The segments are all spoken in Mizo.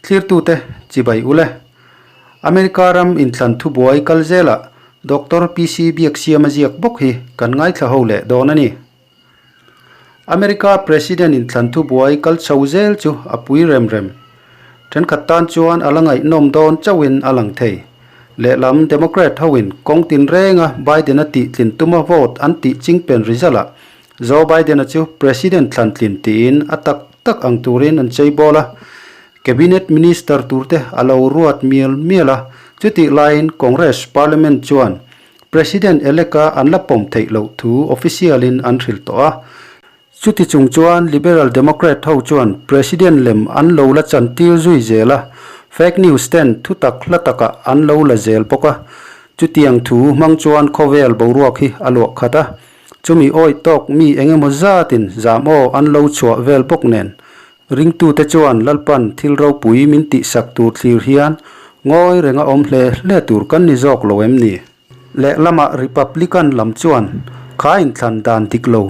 Thlirtute chibai ule. America ram inthlan thubuai kal zelah Doctor PC Biaksiama ziak bawk hi kan ngaithla ho leh dawn a ni. America President inthlan thubuai kal chho zel chu a pui rem rem. Thenkhat tan chuan a la ngaihnawm dawn chauhin a lang thei. Lehlam Democrat hoin kawng tinrenga Biden-a tihtlin tuma vote an tih chingpen result-ah Joe Biden-a chu President thlantlin tiin a tak tak ang turin an chei bawl a. Cabinet Minister turte a lo ruat mial mial a, chutih laiin Congress Parliament chuan President elect-a an la pawm theih loh thu official-in an hrilh tawh a. Chuti chung chuan Liberal Democrat ho chuan President lem an lo la chantir zui zel a, fake news ten thutak hla takah an lo la zel bawk a. Chutiang thu hmang chuan khawvel boruak hi a luah khat a. Chumi awih tawk mi eng emaw zatin zam aw an lo chhuah vel bawk nen, ringtute chuan Lalpan thil ropui min tihsak tur thlir hian ngawi renga awm hle hle tur kan ni zawk lo em ni? Lehlamah Republican lam chuan kha inthlan dan dik lo,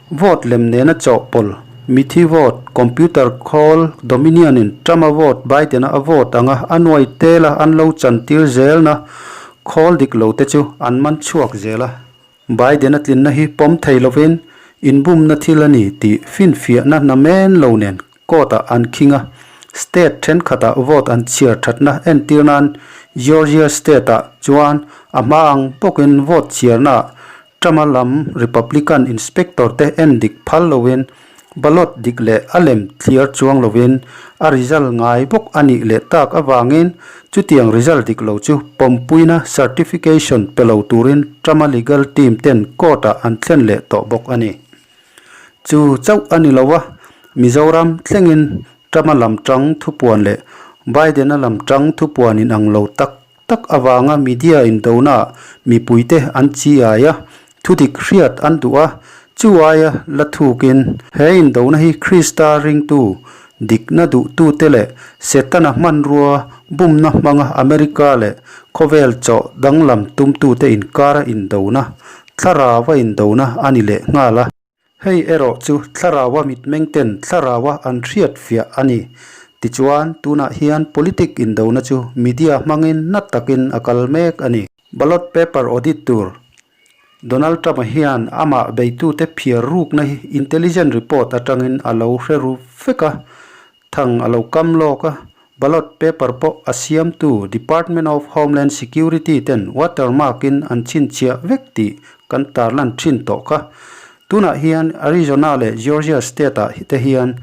vote lem nena chawhpawlh, mithi vote, computer khawl, Dominion-in Trump-a vote Biden-a a vote anga a nuai tela an lo chantir zelna khawl dik lo te chu an man chhuak zel a. Biden-a tlinna hi pawm thei lovin inbumna thil a ni tih finfiahna namen lo nen court-ah an khing a. State thenkhatah vote an chhiar thatna entir nan Georgia state-ah chuan a hma ang bawkin vote chhiarnaah Trump-a lam Republican inspector te endik phal loin Ballot dik leh a lem thliar chuang lovin a result ngai bawk a nih leh tak avangin chutiang result dik lo chu pawmpuina certification pe lo turin Trump-a legal team ten court-ah an thlen leh tawh bawk a ni. Chu chauh a ni lo a, Mizoram thlengin Trump-a lam tang thupuan leh Biden-a lam tang thupuan inang lo tak tak avanga media indona mipuite an chiai a, thudik hriat an duh a, chu aia la thukin he indona hi Krista ringtu dikna duhtute leh Setana hmanrua bumna hmanga America leh khawvel chawh danglam tumtute inkara indona, thlarauva indona a ni leh nghal a. Hei erawh chu thlaraua mitmeng ten thlaraua an hriat fiah a ni. Tichuan, tunah hian politic indona chu media hmangin na takin a kal mek a ni. Ballot paper audit tur Donald Trump-a hian amah beitute phiar rukna hi intelligence report atangin a lo hre ru vek a, thang a lo kam lawk a, ballot paper pawh a siamtu Department of Homeland Security ten watermark-in an chhinchhiah vek tih kan tarlan thin tawh kha. Tunah hian Arizona leh Georgia state-ah te hian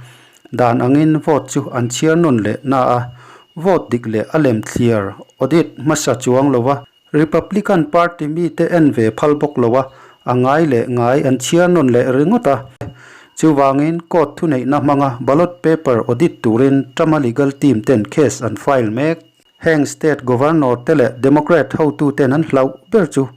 dan angin vote chu an chhiar nawn leh na a, vote dik leh a lem thliar audit hmasa chuang lova Republican Party mite en ve phal bawk lo a, a ngai leh ngai an chhiar nawn leh ringawt a. Chuvangin court thuneihna hmanga ballot paper audit turin Trump-a legal team ten case an file mek. Heng state governor te leh Democrat hotuten an hlauh ber chu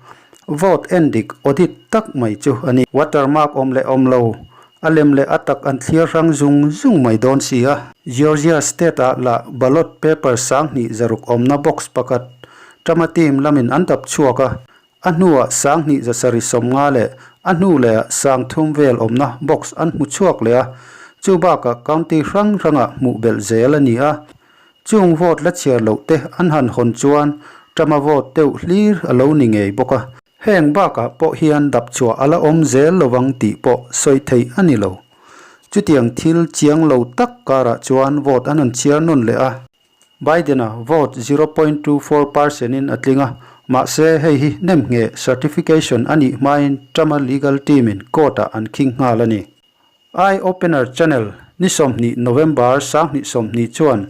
vote en dik audit tak mai chu a ni. Watermark awm leh awm lo, a lem leh a tak an thliar hrang zung zung mai dawn si a. Georgia state-ah lah ballot paper 2000 zaruk awmna box pakhat Trump-a team lamin an dap chhuak a, a hnuah 2750 leh a hnu lehah 3000 vel awmna box an hmu chhuak leh a, chu bakah county hrang hrangah hmuh belh zel a ni a. Chung vote la chhiar loh te an han hawn chuan Trump-a vote deuh hlir a lo ni ngei bawk a. Heng bakah pawh hian dap chhuah a la awm zel lovang tih pawh sawi theih a ni lo. Chutiang thil chiang lo tak karah chuan vote an han chhiar nawn leh a. Biden-a vote 0.24 percent-in a tling a, mahse hei hi nemngheh certification a nih hmain Trump-a legal team-in court-ah an khing nghal a ni. Eye Opener Channel ni 20 November 2020 chuan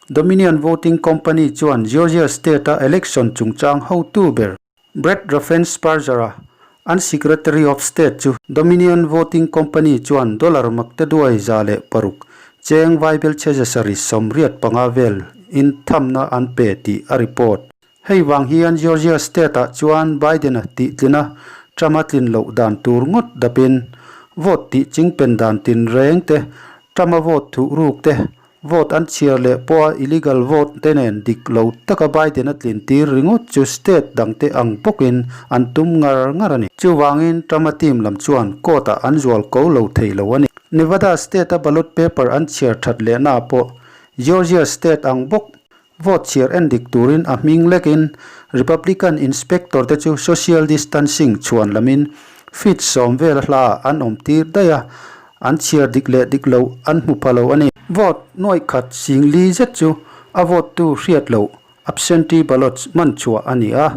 Dominion Voting Company chuan Georgia State-a election chungchang hotu ber Brad Raffensperger-a an Secretary of State chu Dominion Voting Company chuan dollar makte duai 106 cheng vaibel chhe 785 vel in thamna an pe tih a report. Hei vang hian Georgia State-ah chuan Biden-a tihtlina Trump-a tlin loh dan tur ngawt dapin vote tih chingpen dan tinreng te, Trump-a vote thuh ruk te, Vote an chhiar leh pawha illegal vote te nen dik lo taka Biden a tlin tir ringawt chu state dangte ang bawkin an tum ngar ngar a ni. Chuvangin Trump-a team lam chuan court-ah an zual ko lo thei lo a ni. Nevada state-a ballot paper an chhiar that lehnaah pawh Georgia state ang bawk vote chhiar en dik turin a hming lekin Republican inspector te chu social distancing chhuan lamin feet sawm vel a hla an awm tir daih a, an chhiar dik leh dik loh an hmu pha lo a ni. Vote nuaih khat sing li zet chu a vote tu hriat loh Absentee ballots hman chhuah a ni a,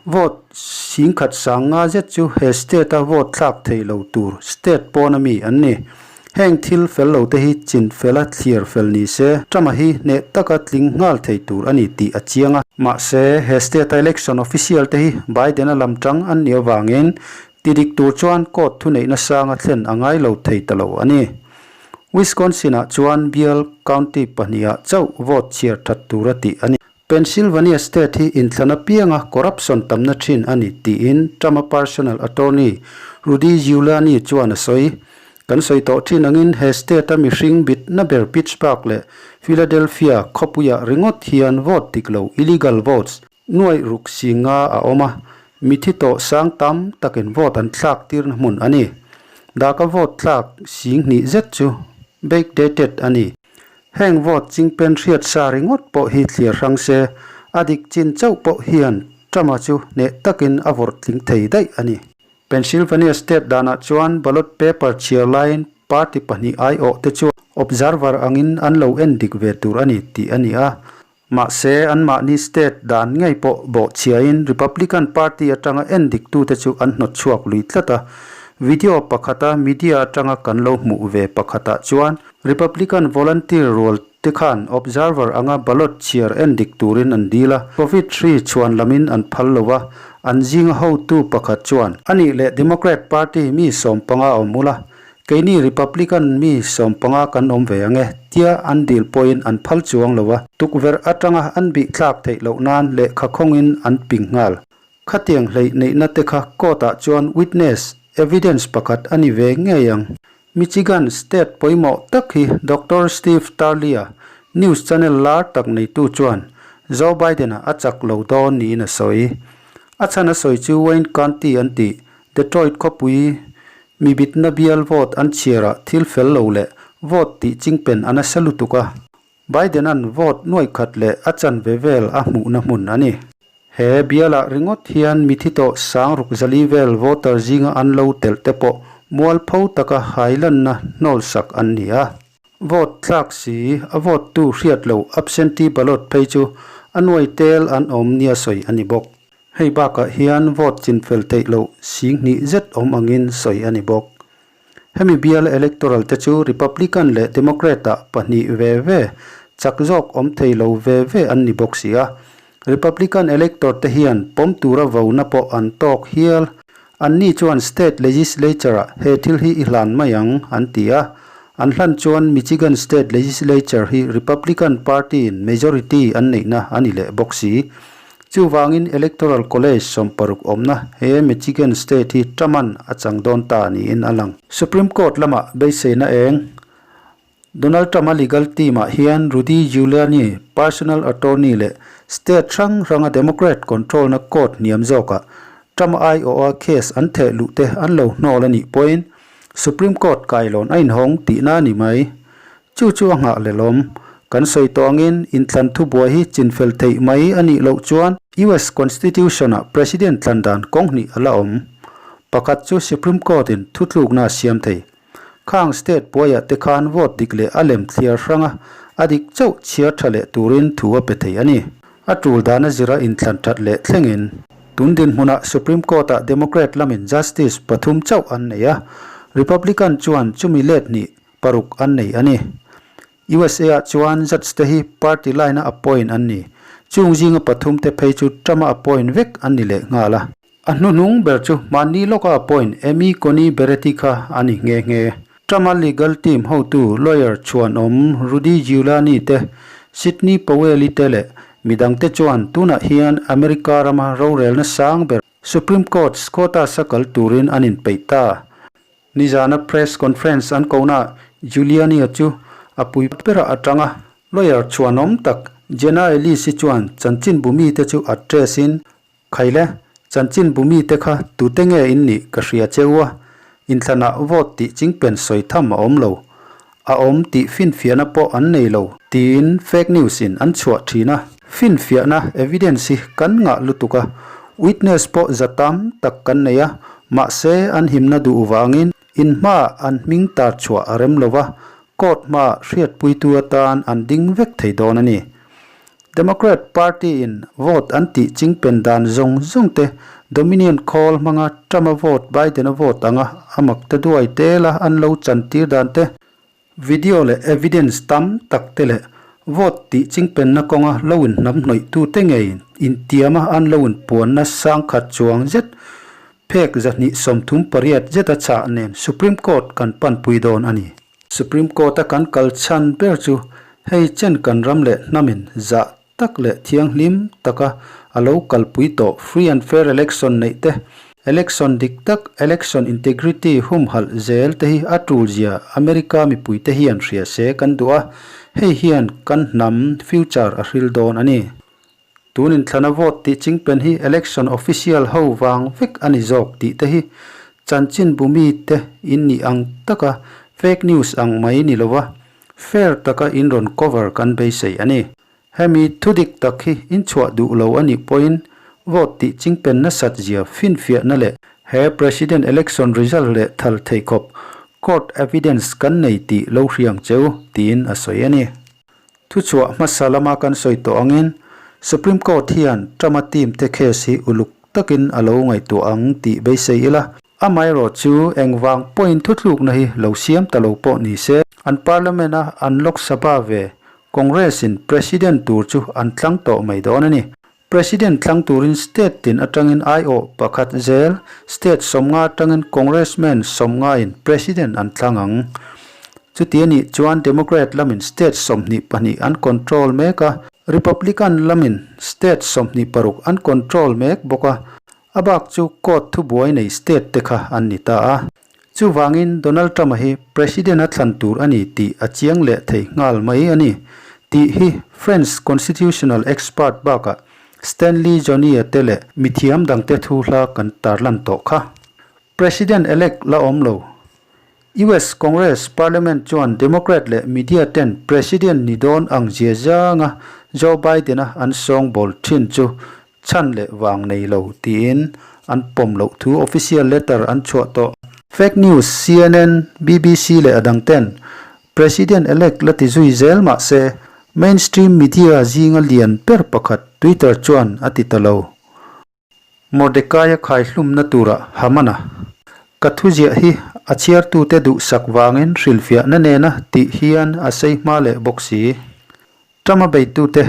vote singkhat sang nga zet chu he state-a vote thlak thei lo tur state pawna mi an ni. Heng thil fel lo te hi chin fela thliar fel ni se, Trump-a hi hneh taka tling nghal thei tur a ni tih a chiang a. Mahse, he state-a election official te hi Biden-a lam tang an nih avangin ti dik tur chuan court thuneihna sanga thlen a ngai lo thei ta lo a ni. Wisconsin-ah chuan bial county pahnihah chauh vote chhiar that tura tih a ni. Pennsylvania state hi inthlan apianga corruption tamna thin a ni tiin Trump-a personal attorney Rudy Giuliani chuan a sawi. Kan sawi tawh thin angin he state-a mihring bitna ber Pittsburgh leh Philadelphia khawpuiah ringawt hian vote dik lo, illegal votes, nuaih ruk si nga a awm a, mithi tawh sang tam takin vote an thlak tirna hmun a ni. Daka vote thlak sing hnih zet chu backdated a ni. Heng vote chingpen hriat sa ringawt pawh hi thliar hrang se, a dik chin chauh pawh hian Trump-a chu hneh takin a vawrh tling thei daih a ni. Pennsylvania state danah chuan ballot paper chhiar laiin party pahnih aiawh te chuan observer angin an lo en dik ve tur a ni tih a ni a. Mahse, anmahni state dan ngei pawh bawhchhiain Republican Party atanga en diktute chu an hnawt chhuak lui tlat a. Video pakhata media atanga kan lo hmuh ve pakhatah chuan Republican volunteer rual te khan observer anga ballot chhiar en dik turin an dil a, Covid hri chhuan lamin an phal lo a, an zinga hotu pakhat chuan, Anih leh Democrat Party mi sawmpanga awm ula, Keini Republican mi sawmpanga kan awm ve ang e, tia an dil pawhin an phal chuang lo a, tukverh atanga an bih thlak theih loh nan lehkha khawngin an ping nghal. Khatiang hleih neihna te kha court ah chuan witness, evidence pakhat a ni ve ngei ang. Michigan state pawimawh tak hi Doctor Steve Tarlia, news channel lar tak neitu chuan Joe Biden-a a chak lo dawn niin a sawi. A chhan a sawi chu Wayne County an tih Detroit khawpui Mi bitna bial vote an chhiarah thil fel lo leh vote tih chingpen a nasa lutuk a, Biden-a'n vote nuaih khat leh a chanve vel a hmuhna hmun a ni. He bialah ringawt hian mithi tawh sang ruk zali vel voter zinga an lo telh te pawh mualpho taka hailanna hnawlsak an ni a. Vote thlak si, a vote tu hriat loh absentee ballot phei chu a nuai tel an awm nia sawi a ni bawk. Hei bakah hian vote chinfel theih loh sing hnih zet awm angin sawi a ni bawk. Hemi bial electoral te chu Republican leh Democrat-ah pahnih ve ve chak zawk awm thei lo ve ve an ni bawk si a. Republican elector te hian pawm tura vona pawh an tawk hial. Anni chuan state legislature-ah he thil hi i hlan mai ang an ti a. An hlan chuan Michigan state legislature hi Republican party-in majority an neihna a ni leh bawk si. Chuvangin Electoral College 60 awmna he Michigan State hi Trump-a'n a chang dawn ta niin a lang. Supreme Court lamah beiseina eng Donald Trump-a legal team-ah hian Rudy Giuliani, personal attorney leh state hrang hranga Democrat control-na court hniam zawkah Trump-a aiawha case an theh luh te an lo hnawl a nih pawhin Supreme Court kailawn a inhawng tihna a ni mai. Chu chu a nghah leh lawm. Kan sawi tawh angin inthlan thubuai hi chinfel theih mai a nih loh chuan US Constitution-ah President thlan dan kawng hnih a la awm. Pakhat chu Supreme Court-in thutlukna a siam thei. Khang state buaiah te khan vote dik leh a lem thliar hranga a dik chauh chhiar tha leh turin thu a pe thei a ni. A tul dan a zira inthlan that leh thlengin tun dinhmunah Supreme Court-ah Democrat lamin Justice pathum chauh an nei a, Republican chuan chumi let hnih paruk an nei a ni. USA ah chuan judge te hi party line a appoint an ni. Chung zinga pathum te phei chu Trump a appoint vek an ni leh nghal a. A hnuhnung ber chu mahni lawka appoint Amy Coney Barrett-i kha a ni nghe nghe. Trump a legal team hotu lawyer chhuanawm Rudy Giuliani te, Sidney Powell-i te leh midangte chuan tunah hian America rama rorelna sang ber Supreme Court Scotus-a kal turin an inpeih ta. Nizana press conference an kohnaah Giuliani-a chu a pui berah a tang a, lawyer chhuanawm tak Jenna Ellis-i chuan chanchinbu mite chu address in, Khaile, chanchinbu mite kha tute nge in nih ka hria che u a, inthlanah vote tih chingpen sawi tham a awm lo. A awm tih finfiahna pawh an nei lo, tiin fake news in an chhuah thin a. Finfiahna, evidence, hi kan ngah lutuk a, witness pawh za tam tak kan nei a, mahse an himna duh vangin in hmaah an hming tar chhuah a rem lo va, court hmaah hriatpuitu atan an ding vek thei dawn a ni. Democrat Party in vote an tih chingpen dan zawng zawng te Dominion khawl hmanga Trump-a vote Biden-a vote anga a mak te duai tela an lo chantir dan te, video leh evidence tam tak te leh vote tih chingpenna kawnga lo inhnamhnawih tu te ngei intiama an lo inpuanna sangkhat chuang zet phek 238 zeta chah nen Supreme Court kan panpui dawn a ni. Supreme Court-a kan kal chhan ber chu hei chen kan ram leh hnamin zah tak leh thianghlim taka a lo kalpui tawh free and fair election neih te, election dik tak, election integrity humhalh zel te hi a tul zia America mipuite hian hria se kan duh a, hei hian kan hnam future a hril dawn a ni. Tun inthlana vote tih chingpen hi election official ho vang vek a ni zawk tih te hi chanchinbu mite in nih ang taka fake news ang mai ni lova fair taka in rawn cover kan beisei a ni. Hemi thudik tak hi in chhuah duh lo a nih pawhin vote tih chingpen nasat zia finfiahna leh he president election result leh thal thei khawp court evidence kan nei tih lo hriang cheu tiin a sawi a ni. Thuchhuah hmasa lama kan sawi tawh angin Supreme Court hian Trump-a team te case hi uluk takin a lo ngaihtuah ang tih beisei ila. Amaherawh chu engvang pawhin thuthlukna hi lo siam ta lo pawh ni se, an Parliament-a an Lok Sabha ve Congress-in President tur chu an tlang tawh mai dawn a ni. President tlang turin state tin atangin aiawh pakhat zel, state 50 atangin Congressman 50 in President an tlang ang. Chuti a nih chuan Democrat lamin state 22 an control mek a, Republican lamin state 26 an control mek bawk a, a bak chu court thubuai nei state te kha an ni ta a. Chuvangin Donald Trump-a hi President a thlan tur a ni tih a chiang leh thei nghal mai a ni tih hi French constitutional expert bakah Stanley Johnny-a te leh mithiam dangte thu hla kan tarlan tawh kha. President-elect la awm lo. US Congress Parliament chuan Democrat leh media ten President ni dawn ang zia zanga Joe Biden-a an sawngbawl thin chu Chhan leh vang nei lo tiin an pawm loh thu official letter an chhuah tawh. Fake news CNN, BBC leh a dang ten President elect la ti zui zel mah se mainstream media zinga lian ber pakhat Twitter chuan a ti ta lo. Mordecai-a khaihlumna turah Haman-a ka thuziah hi a chhiartute duhsak vangin hrilhfiahna nena tih hian a sei hma leh bawk si. Trump-a beitute,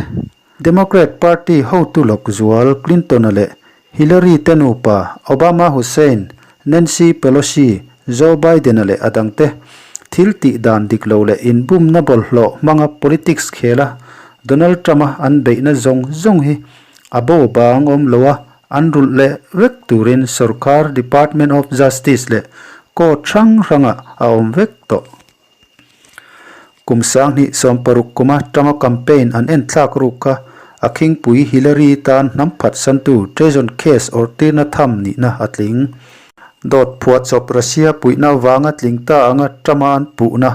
Democrat Party hotu lawk zual Clinton-a leh Hillary te nupa, Obama Hussein, Nancy Pelosi, Joe Biden-a leh a dangte thil tih dan dik lo leh inbumna bawlhhlawh hmanga politics khela Donald Trump-a an beihna zawng zawng hi a bo bang awm lo a, an rulh leh vek turin sorkar Department of Justice leh court hrang hrangah a awm vek tawh. Kum 2016 kuma Trump-a campaign an en thlak ruk kha a khingpui Hillary tan hnam phatsantu treason case awrhtirna tham nihna a tling. Dawt phuahchawp Russia puihna vanga tling ta anga Trump-a an puhna.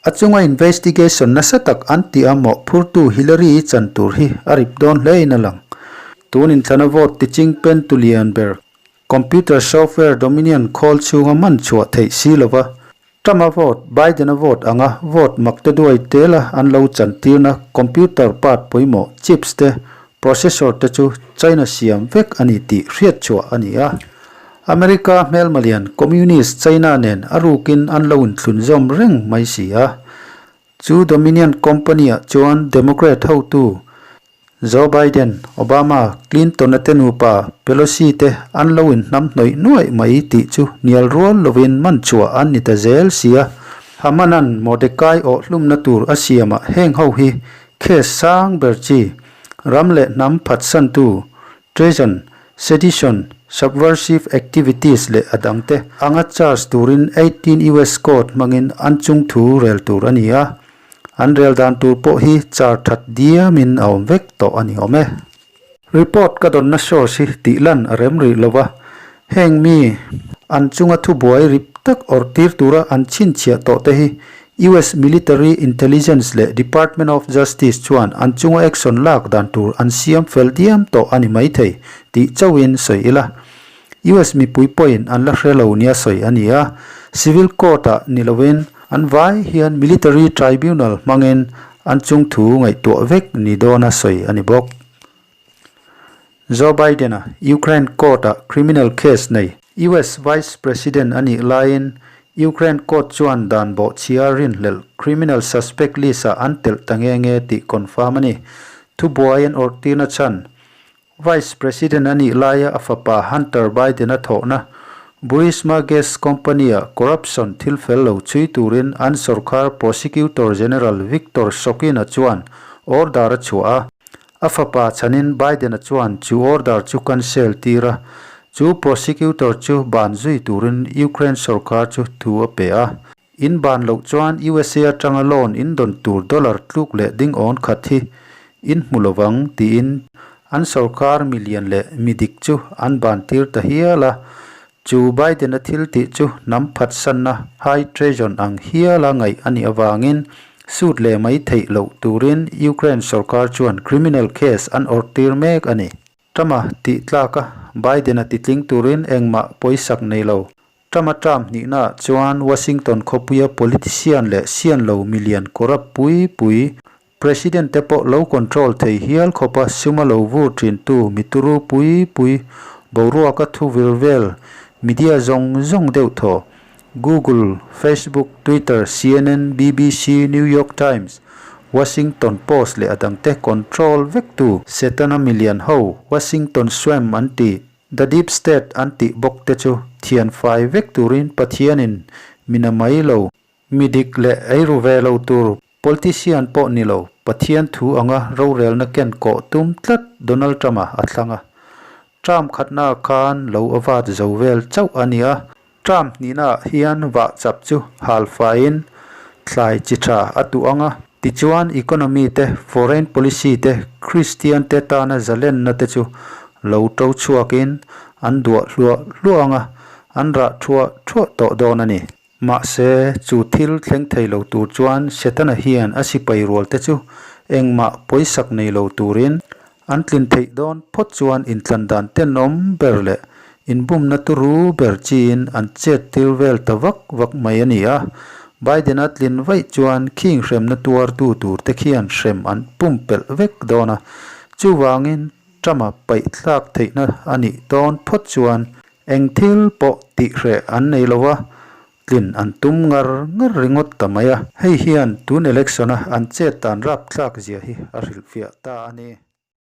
A chunga investigation nasa tak an tih a mawhphurtu Hillary-i chan tur hi a rip dawn hlein a lang. Tun inthlana vote tiching pen tu lian ber Computer software Dominion khawl chhunga man chhuah theih si lova Trump-a vote, Biden-a vote anga vote mak te duai tela an lo chantirna computer part pawimawh chips te, processor te chu China siam vek a ni tih hriat chhuah a ni a. America hmelma lian Communist China nen a rukin an lo inthlunzawm reng mai si a. Chu Dominion company-ah chuan Democrat hotu Joe Biden, Obama, Clinton-a te nupa, Pelosi te an lo inhnam hnawih nuaih mai tih chu hnial rual lovin man chhuah an ni ta zel sia. Haman-a'n Mordecai awh hlumna tur a siamah heng ho hi case sang ber chi, ram leh hnam phatsantu, treason, sedition, subversive activities leh a dangte anga charge turin 18 US court hmangin an chungthu rel tur a ni a. An rel dan tur pawh hi char that diamin a awm vek tawh a ni awm e. Report ka dawnna source hi tih lan a rem rih lo va, heng mi an chunga thubuai rip tak awrh tir tura an chhinchhiah tawh te hi US Military Intelligence leh Department of Justice chuan an chunga action lak dan tur an siam fel diam tawh a ni maithei tih chauhin sawi ila. US mipui pawhin an la hre lo nia sawi a ni a, Civil Court-ah ni lovin an vai hian Military Tribunal hmangin an chung thu ngaihtuah vek ni dawna sawi a ni bawk. Joe Biden-a Ukraine court-ah criminal case nei. US Vice President a nih laiin Ukraine court chuan dan bawhchhia rinhlelh criminal suspect list-ah an telh ta nge nge tih confirm a ni. Thubuai an awrhtirna chhan Vice President a nih laia a fapa Hunter Biden-a thawhna Burisma Gas Company-a corruption thil fel lo chhui turin an sorkar Prosecutor General Viktor Shokin-a chuan order a chhuah a. A fapa chhanin Biden-a chuan chu order chu cancel tir a, chu prosecutor chu ban zui turin Ukraine sorkar chu thu a pe a. In ban loh chuan USA atanga loan in dawn tur dollar tluk leh ding awn khat hi in hmu lovang tiin an sorkar milian leh midik chu an ban tir ta hial a. Chu Biden-a thil tih chu hnam phatsanna high treason ang hiala ngaih a nih avangin suit leh mai theih loh turin Ukraine sorkar chuan criminal case an awrh tir mek a ni. Trump-a tih tlaka Biden-a titling turin engmah pawisak nei lo. Trump-a term hnihnaah chuan Washington khawpuia politician leh sian lo milian corrupt pui pui President te pawh lo control thei hial khawpa suma lo vur thintu mituru pui pui boruaka thu vir vel media zawng zawng deuh thaw Google, Facebook, Twitter, CNN, BBC, New York Times, Washington Post leh a dangte control vektu Setana milian ho Washington Swamp an ti The Deep State an tih bawk te chu thian fai vek turin Pathianin min a mai lo. Mi dik leh eiru ve lo tur Politician pawh ni lo, Pathian thu anga rorelna ken kawh tum tlat Donald Trump-a a thlang a. Trump khatna khan lo a vat zo vel chauh a ni a. Trump hnihnaah hian vah chap chu hal faiin thlai chi tha a tuh ang a. Tichuan economy te, foreign policy te, Kristian te tana zalenna te chu lo to chhuakin an duah hluah hluah ang a, an rah thuah thuah tawh dawn a ni. Mahse, chu thil thleng thei lo tur chuan Setana hian a sipai rualte chu engmah pawisak nei lo turin an tlin theih dawn phawt chuan inthlan dan tenawm ber leh inbumna turu ber chiin an chet tir vel ta vak vak mai a ni a. Biden-a tlin vaih chuan khing hremna tuartu turte khian hrem an pumpelh vek dawn a, chuvangin Trump-a paihthlak theihna a nih dawn phawt chuan Eng thil pawh tih hreh an nei lo a, tlin an tum ngar ngar ringawt ta mai a. Hei hian tun election-a an chet dan rapthlak zia hi a hrilhfiah ta a ni.